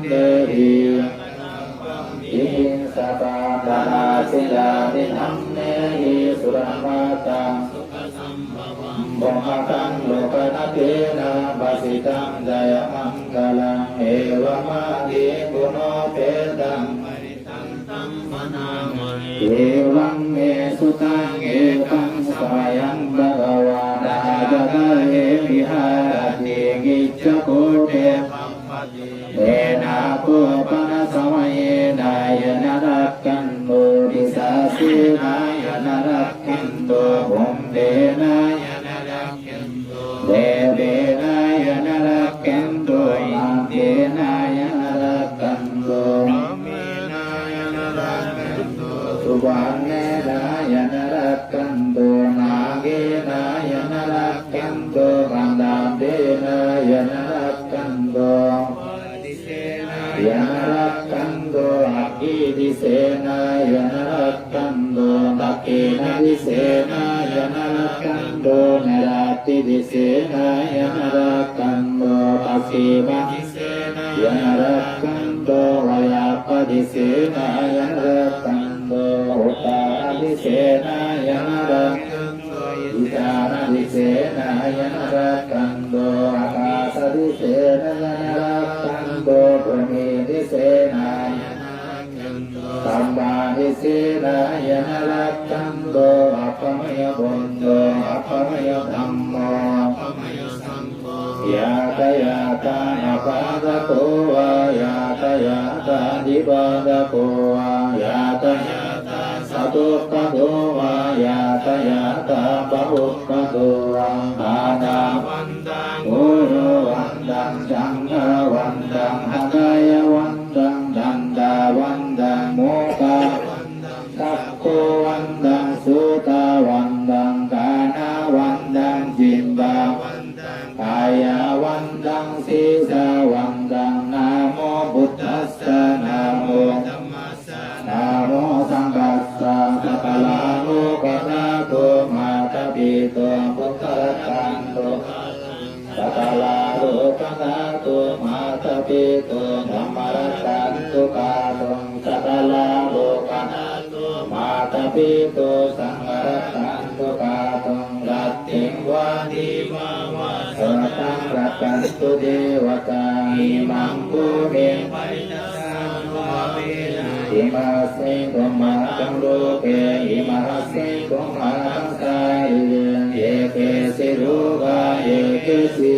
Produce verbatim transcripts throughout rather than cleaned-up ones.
dehi, vihiṃsatā manasiṃ yāni dhammehi sudhammataṃ sukhasamabhammataṃ lokanāthena bhāsitaṃ jayamaṅgalaṃ. Evamādiguṇūpetaṃ evaṃ me sutaṃ ekaṃ samayaṃ bhagavā nāthagatagge viharati kiccakūṭe bhummā. Nātho pana samayena yena rakkhantu disāsenāya na rakkhantu bhumtenāya na rakkhantu devenāya na rakkhantu mattenāya na rakkhantu supaṇṇenāya na rakkhantu nāgenāya na rakkhantu gandhabbenāya na rakkhantu yena rakkhantu aggidisenāya na rakkhantu dakkhiṇadisenāya na rakkhantu naiṛatidisenāya na rakkhantu pacchimadisenāya na rakkhantu vāyapadisenāya na rakkhantu uttāradisenāya na rakkhantu ईशानदिसेनायनरक्खन्तु आकाशदिसेनायनरक्खन्तु भूमिदिसेनायनरक्खन्तु सम्मादिसेनायनरक्खन्तु अप्पमयबुद्धो अप्पमयदम्मो अप्पमयसङ्घो यातायातानपादको वा यातायातादिपादको वा यातायातासदुपपादो वा यातायातापउपपादो वा ānāvantaṃ gurūvantaṃ saṅghāvantaṃ hadayavantaṃ dantavantaṃ mukhāvantaṃ cakkhuvantaṃ sotavantaṃ ghānavantaṃ jibbāvantaṃ kāyavantaṃ sīsavantaṃ namo buddhassa namo dhammassa namo saṅghassa sakalā lokadhātu mātāpitu buddharakkhantu sakalā lokadhātu mātāpitu dhammarakkhantu kātuṃ sakalā lokadhātu mātāpitu saṅgharakkhantu kātuṃ rattiṃ vā dīvā vā sataṃ rakkhantu devatā imaṃ bhūmiṃ parittassānubhāvena imāsmiṃ bhummataṃ loke imāsmiṃ bhummataṃ sārire ye keci rogā ye keci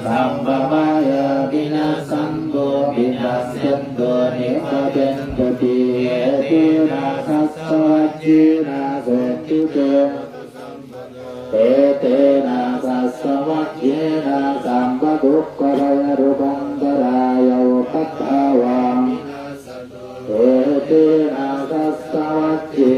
sabbabhayā vinassantu vinassatu nibbatentu ti etena saccavajjena sotthi te etena saccavajjena sabbadukkhabhayarogāntarāyā upaddavā etena saccavajje